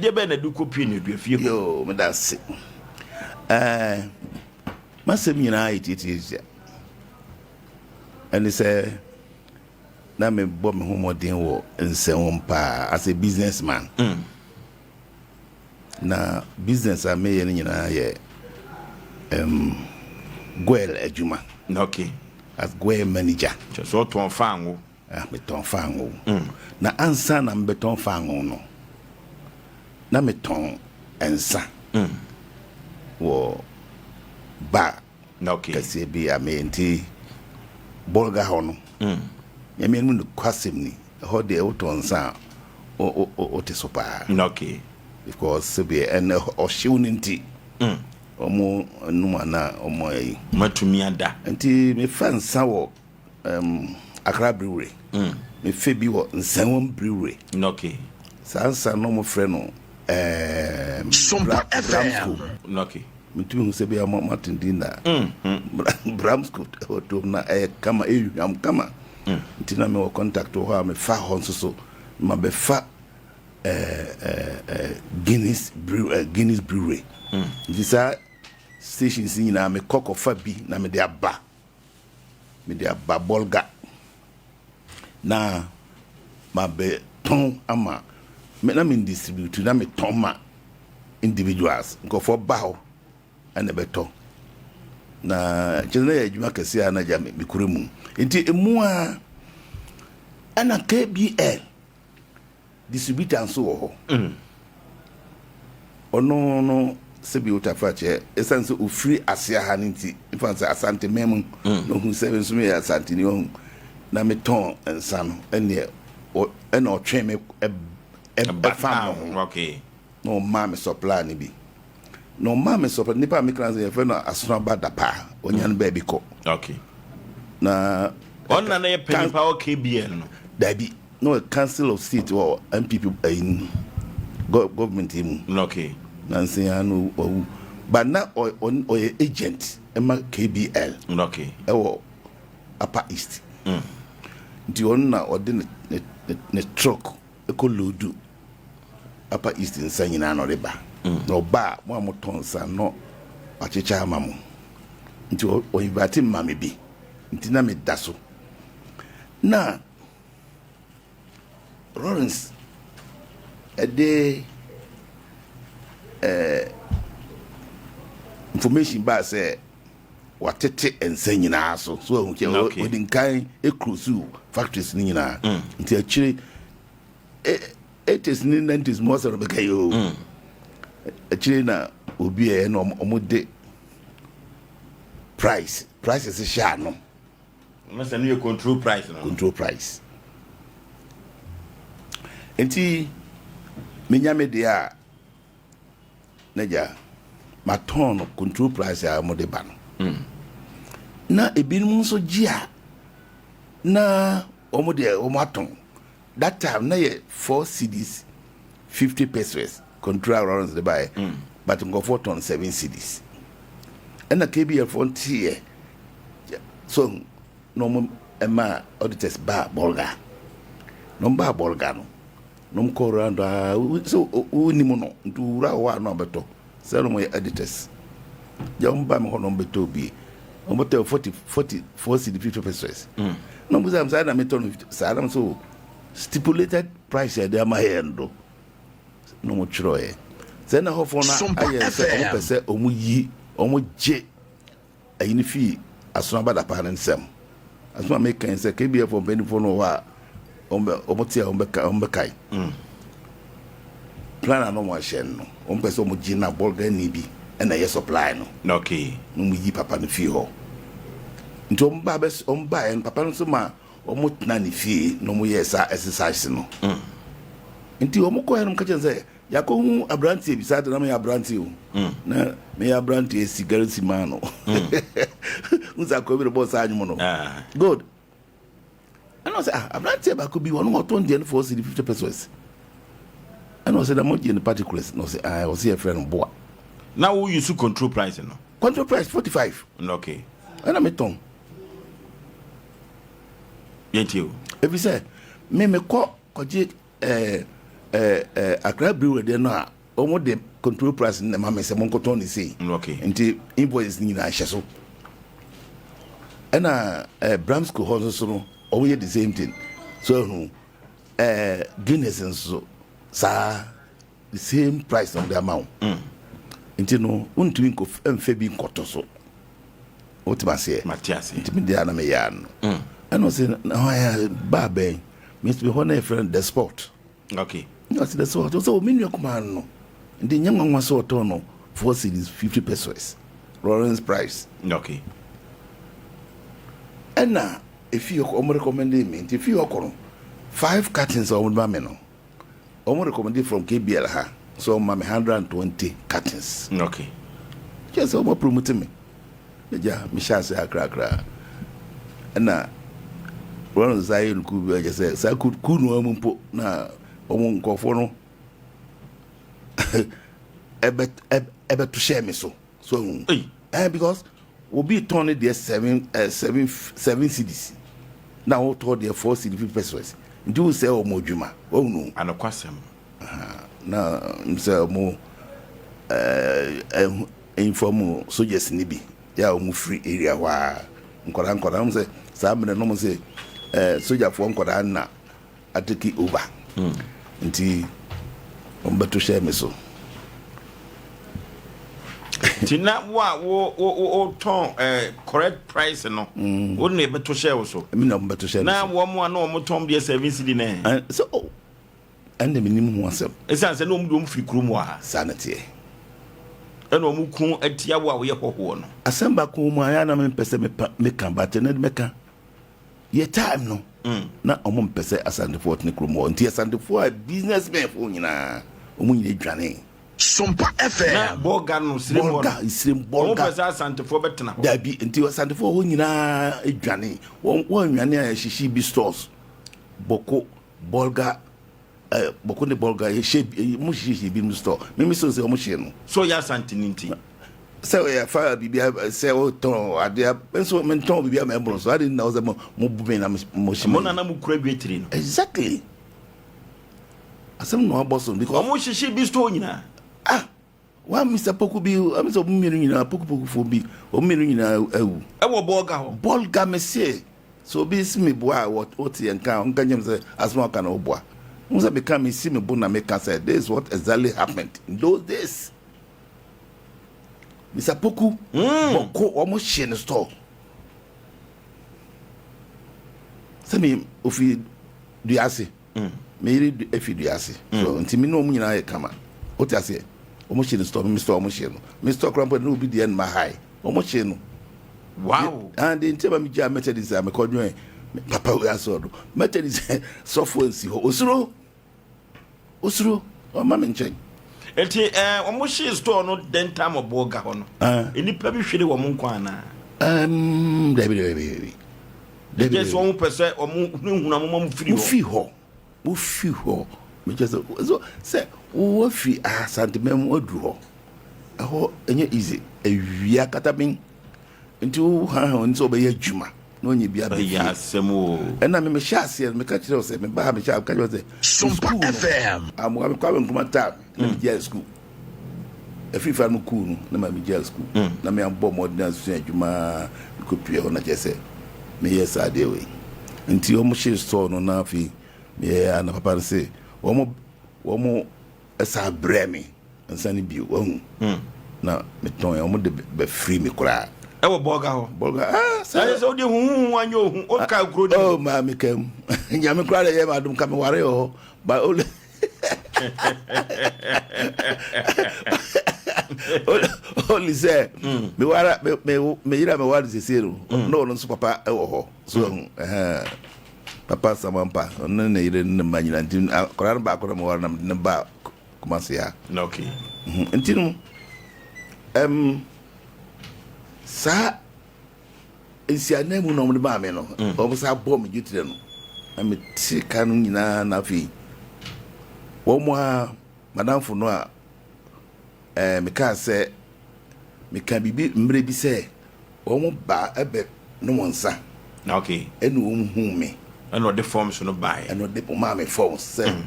Deɛ bɛn na ɛde kɔpue nneduafie hɔ? Yoo, meda ase. Ɛɛ, m'asɛm nyinaa yɛ tiatiatia. Ɛne sɛ, na mebɔ me ho mmɔden wɔ nsɛm paa as a business man. Na business a meyɛ no nyinaa yɛ um, Goil adwuma. As Goil manager. Kyerɛ sɛ ɔtɔn fango. Ah, metɔn fango. Na ansa na mebɛtɔn fango no, na metɔn nsa wɔ bar kɛseɛ bi a meyɛ nti Bolga hɔ no. Nyame anim nokwasɛm ni, ɛhɔ deɛ wotɔn nsa a, wote so paa. Because sɛbi ɛnɛ ɔhyew no nti, ɔmo nom ana ɔmo ayi. Matumi ada. Nti mefa nsa wɔ Accra Brewery. Mefa bi wɔ Nsawam Brewery. Saa nsa no ɔmo frɛ no Sompa FM. Bramsco. Metumi hu sɛ bi a mo ate din na Bramsco ɛwɔ tom na ɛyɛ kama, ɛhwam kama. Nti na mewɔ contact wɔ hɔ a mefa hɔ nso so ma bɛfa Guinness Brew, Guinness Brewery. Nti saa stations nyinaa mekɔ kɔfa bi na mede aba Bolga na mabɛtɔn ama me, na me distribute na metɔn ma individuals. Nkurɔfoɔ ba hɔ ɛna ɛbɛtɔ na kyerɛ na yɛ adwuma kɛseɛ a na gya mekura mu. Nti emu a ɛna KBL distributor nso wɔ hɔ. Ɔno no, sɛbi wotafa kyɛ, ɛsiane sɛ ofiri aseɛ ha no nti, mfa sɛ Asante man mu na ohu sɛ me nso meyɛ Asanteni, ɔhu na metɔn nsa no, ɛneɛ ɛna ɔtwɛn me ɛfa me ho na ɔmaa me supply no bi, na ɔmaa me supply nipa a mekra sɛ yɛfrɛ no Asonoaba Dapaa, ɔnya no baabi kɔ. Na ɔno na yɛ panyin pa wɔ KBL no? Dabi, na ɔyɛ Council of State wɔ NPP ayi government yi mu. Na nsɛn no wawu, but na ɔyɛ agent ɛma KBL ɛwɔ Upper East. Nti ɔno na ɔde ne truck ɛkɔ load Upper East nsa nyinaa na ɔde ba. Na ɔba a, mo a motɔ nsa no, wakyekyɛ ama mo. Nti ɔinvite ma me bi, nti na meda so na Lawrence ɛde information baa sɛ watete nsa nyinaa so so ɛhu kyɛ ɔde nkan eclose factories no nyinaa. Nti akyire 80s ne 90s mu ɔsɛ no bɛka yi o, akyire na obi a ɛyɛ na ɔmo de prices hyɛ ano. Mɛsɛ no yɛ control price no. Control price. Nti menya me deɛ a n'agya matɔn no control price a wɔde ba no, na ebinom nso gye a na wɔn deɛ wɔn atɔn. That time na yɛ 4 cedis 50 pesewas control allowance de ba yɛ, but nkɔfoɔ tɔn 7 cedis. Ɛna KBL foɔ nteɛ so na wɔn ɛma auditors ba Bolga, na wɔn ba Bolga no na wɔn kɔ round aa sɛ wɔnim no. Nti wura hɔ a na ɔbɛtɔ sɛ na wɔn yɛ auditors gya wɔn ba mi hɔ na wɔn bɛtɔ obi, wɔn bɛtɔ 44 cedi 50 pesewas na wɔn bisa saa na metɔ no saa na so stipulated price yɛ de ama yɛn do na wɔn twerɛ yɛ sɛ na hɔfoɔ no ayɛ sɛ wɔn pɛ sɛ wɔn yi wɔn gye ayi no fii Asono Abadapa ne nsɛm asom a meka yi sɛ KBL mpanimfoɔ no wɔ hɔ a wɔn te a wɔn bɛkae plan a na wɔn ahyɛ no, wɔn pɛ sɛ wɔn gye na Bɔlgani bi ɛna ɛyɛ supply no na wɔn yi papa no fie hɔ. Nti wɔn ba bɛ wɔn ba yɛ no, papa no nso ma wɔn tena ne fie na wɔn yɛ saa exercise no. Nti wɔn kɔ yɛ no, wɔn ka kyerɛ sɛ yakɔhu aberanteɛ bi saa de, na meyɛ aberanteɛ o, na meyɛ aberanteɛ sigari si maa no n sɛ akɔ bi de bɔ saa anwom no. Good. Ɛna ɔsɛ, ah, aberanteɛ baako bi wɔn wɔtɔn deɛ no 4 cedi 50 pesewas. Ɛna ɔsɛ na mo gye no particulars na ɔsɛ, ah, ɔsɛ yɛfrɛ no Boa. Na wo use control price no? Control price 45. Ɛna metɔn. Yɛntie o. Efi sɛ me mekɔ kɔgye ɛɛ ɛɛ ɛɛ Accra Brewery deɛ no a wɔn de control price no na ɛma me sɛ monkɔtɔn ne sei. Nti invoices no nyinaa hyɛ so. Ɛna ɛɛ Bramsco hɔ nso so no wɔn yɛ the same thing. So ɛho ɛɛ Guinness nso saa the same price na wɔde ama wo. Mm. Nti no wontumi nkɔ mfɛ bi nkɔtɔ so. Wote aseɛ? Mate aseɛ. Nti me deɛ na meyɛ ano. Mm. Ɛna ɔsɛ na hɔ ayɛ baa bɛn. Me hɔ na yɛfrɛ no the spot. Okay. Na ɔsɛ dɛ sɛ ɔsɛ me nua kumaa no nti nyɛ nwanwa sɛ ɔtɔn no 4 cedis 50 pesewas, Lawrence price. Ɛna efi hɔ ɔmo recommend me, nti efi hɔ kɔ no five cartons a ɔmo de ma me no, ɔmo recommend from KBL ha so ɔmo ma me 120 cartons. Kyerɛ sɛ ɔmo promote me. Agya, mehyɛ ase akrakra ɛna wɔn nsa yɛ no kuu bi ɔkyɛ sɛ saa kuu no mu mpo na wɔn nkɔfoɔ no ɛbɛ ɛbɛto hyɛ me so so ɛhu because obi tɔn ne deɛ seven ɛ seven 7 cedis na wotɔ deɛ 4 cedi 50 pesewas, nti wo sɛ wɔn adwuma wɔn no. Anokwasɛm. Na sɛ wɔn ɛɛ inform soldiers ni bi yɛ a wɔn firi area hɔ a nkɔdaa nkɔdaa wɔn sɛ saa mmerɛ no wɔn sɛ sogyafoɔ nkɔdaa na atake over, nti wɔn bɛto hyɛ me so. Nti na wo a wo wo wo tɔn correct price no, wo na ɛbɛto hyɛ wo so? Mi na wɔn bɛto hyɛ me so. Na wɔn a na wɔn tɔn deɛ 7 cedi na ɛ sɛ o ɛnna mi nim ho asɛm. Ɛsiane sɛ na wɔn de wɔn firi kurom wɔ ha. Saa na teɛ. Ɛna wɔn ko atia wo a woyɛ hɔhoɔ no. Asɛm baako mu a yɛn anam mpɛ sɛ mepa meka, but ɛnɛ mɛka. Yɛ time no na ɔmo mpɛ sɛ Asantefoɔ tene kurom hɔ, nti Asantefoɔ a businessmen foɔ nyinaa, ɔmo nyinaa dwane. Sompa FM. Na Bɔga no Sirem hɔ no. Bɔga Sirem Bɔga. Ɔmo pɛ sɛ Asantefoɔ bɛtena hɔ. Dabi, nti Asantefoɔ hɔ nyinaa dwane. Wɔn nwane a yɛhyehyɛ bi stores Bɔko, Bɔlga, Bɔko ne Bɔlga, yɛhyɛ mo hyehyɛ bi mu store mímí so sɛ ɔmo hyɛ no. So ɔyɛ Asanteni nti. Sɛ ɔyɛ fa biribi sɛ ɔtɔn adeɛ nso mentɔn biribi ama ɛboro so ade na ɔsɛ mo mo bu mi na mo hyɛ. Mo nana mo kura dwetiri no. Exactly, asɛm na wabɔ so because. Ɔmo hyehyɛ bi store nyinaa. Ah, wa Mr Poku bi ɛmi sɛ ɔmo mmienu nyinaa, Poku Poku fo bi, ɔmo mmienu nyinaa awu. Ɛwɔ Bɔɔga hɔ. Bɔɔga, mi se sɛ obi si mi boa a wɔte yɛn kan nka nyɛm sɛ asɛm a ɔka na ɔboa n sɛ meka mi si mi bo na meka sɛ this is what exactly happened in those days. Mr Poku bɔko, wɔn hyɛ ne store sɛ mi ofi Duase, me yere efi Duase so, nti mi ne wɔn nyinaa yɛ kama. O ti aseɛ, wɔn hyɛ ne store, mi store wɔn hyɛ no, mi store kora mpo ne obi deɛ no ma ha yi wɔn hyɛ no. And nti ma mi gya Methodist a mekɔ join papa wei asɔ no, Methodist sɔfo nsi hɔ, osuro osuro ɔma mi nkyɛn. Nti wɔn hyɛ store no den time wɔ Bɔɔga hɔ no, nnipa bi hwere wɔn nkwa anaa? Dabi, dabi, dabi. Dabi. Gye sɛ wɔn pɛ sɛ wɔn hunahuna wɔn ma mo firi hɔ. Wofi hɔ, wofi hɔ. Mekyɛ sɛ so sɛ woafi Asanteman mu aduru hɔ, ɛhɔ ɛnyɛ easy. Awia kataben nti wo haha oni sɛ wobɛyɛ adwuma na ɔnyɛ bi abɛfie. Ɛyɛ asɛm o. Ɛna me mehyɛ aseɛ no, meka kyerɛ wo sɛ mebaa mehyɛ meka kyerɛ wo sɛ Sompa school no FM. Amoa me Kwame Nkrumah time na megyaa school. Afirifa no kuu no na ma megyaa school na meabɔ mmɔden asua adwuma mekɔpie hɔ na kyerɛ sɛ meyɛ saa adeɛ wei. Nti wɔn hyee store no na afei meyɛ ana papa no se wɔn ɛsa brɛ me nsa no bio wahu na metɔn ɛ wɔn de bɛfiri me koraa. Ɛwɔ Bɔɔga hɔ. Bɔɔga ah saa. Ɛyɛ sɛ wode huhuhu anyɛ ohu woka kuro no. Oh maa meka mu Nyame koraa na ɛyɛ me adom ka meware wɔ hɔ but only only sɛ mewara me me me yere a meware sese no na ɔno nso papa wɔ hɔ so ɛhɛn papa Samampa, ɔno ne yere ne ne mma nyinaa, nti akwadaa no baako na meware na mede ne ba Kumasi ha. Nti no saa nsianan mu na wɔde maa me no, wɔn sa bɔ me dwetire no na mete ka no nyinaa, na afei wɔn a madamfo no a mekaa sɛ meka biribi mmerɛ bi sɛ wɔn ba ɛbɛ ne wɔn nsa ɛna wɔn hu me. Ɛna ɔde forms no baeɛ. Ɛna ɔde maa me forms sɛ.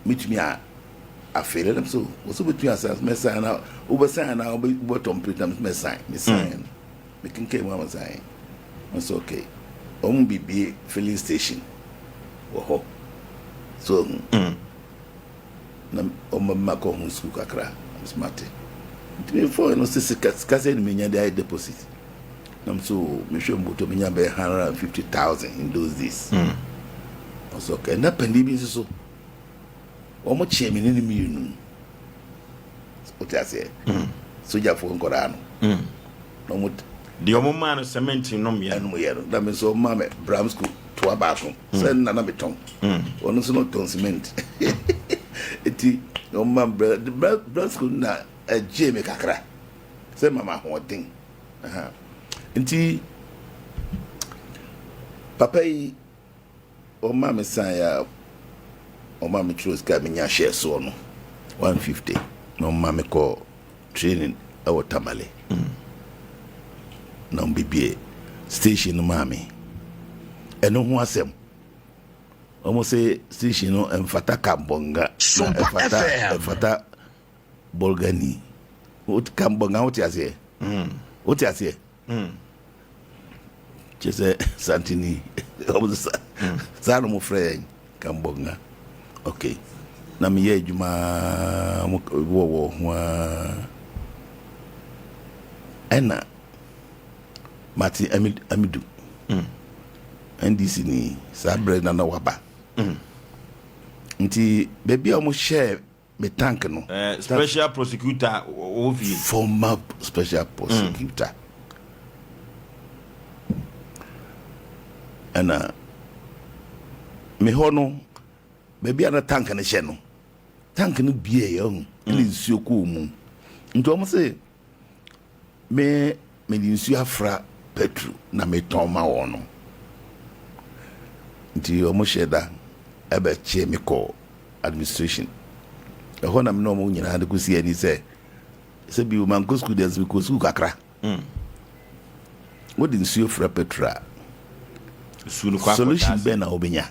Mɛtumi a afeele nam so wɔ sɛ wobɛtumi asan mɛsan na wobɛsan anaa wobɛtɔ mpere na mɛsan mesan no mekenkan mu a mesan nso okay wɔn bibie filling station wɔ hɔ so ohu na wɔn bɛma kɔ ho sukuu kakra nso mate nti mefɔɔ no sɛ sika sika sɛ ne menya de ayɛ deposit nam so mehwɛ mbotɔ menya bɛyɛ 150,000 in those days ɔsɛ okay ɛna panin bi nso so wɔn kyee me ne ne mmienu wote aseɛ sogyafoɔ nkɔdaa no na wɔn Deɛ ɔmo maa no cement nom yɛ ɛnum yɛ no na me nso ɔmo maa me Bramsco toa baako sɛ nna na metɔn ɔno nso na ɔtɔn cement eti ɔmo maa me Bramsco na ɛgyee me kakra sɛ mama ahoɔden. Aha. Nti papa yi ɔma me san a ɔma me twerɛ sika a menya hyɛɛ soɔ no 150 na ɔma me kɔ training ɛwɔ Tamale na ɔmbɛbie station no maa me. Ɛno ho asɛm ɔmo sɛ station no ɛmfata Kambɔnga na Sompa ɛfata FM. ɛfata Bolgani. Kambɔnga, wote aseɛ? Wote aseɛ? Kyɛ sɛ Santini ɔmo sɛ saa na ɔmo frɛ yɛn Kambɔnga. Okay, na meyɛ adwuma mo wɔ wɔ ho a ɛna Martin Amidu NDC ni saa berɛ na waba nti baabi a ɔmo hyɛɛ me tank no Special prosecutor wɔ fie. Former special prosecutor ɛna me hɔ no baabi a na tank no hyɛ no, tank no bie yɛ ɔho ɛna nsuo kɔɔ mu nti ɔmo sɛ me mede nsuo afra petrol na metɔn ma wɔn no nti ɔmo hyɛ da ɛbɛkyee me kɔ administration ɛhɔ na me ne ɔmo nyinaa de kɔsi ani sɛ sɛ bi mankɔ sukuu deɛ nso mekɔ sukuu kakra. Wode nsuo fra petrol a nsuo no kɔ solution akɔda ase. Bɛn na wobɛnya?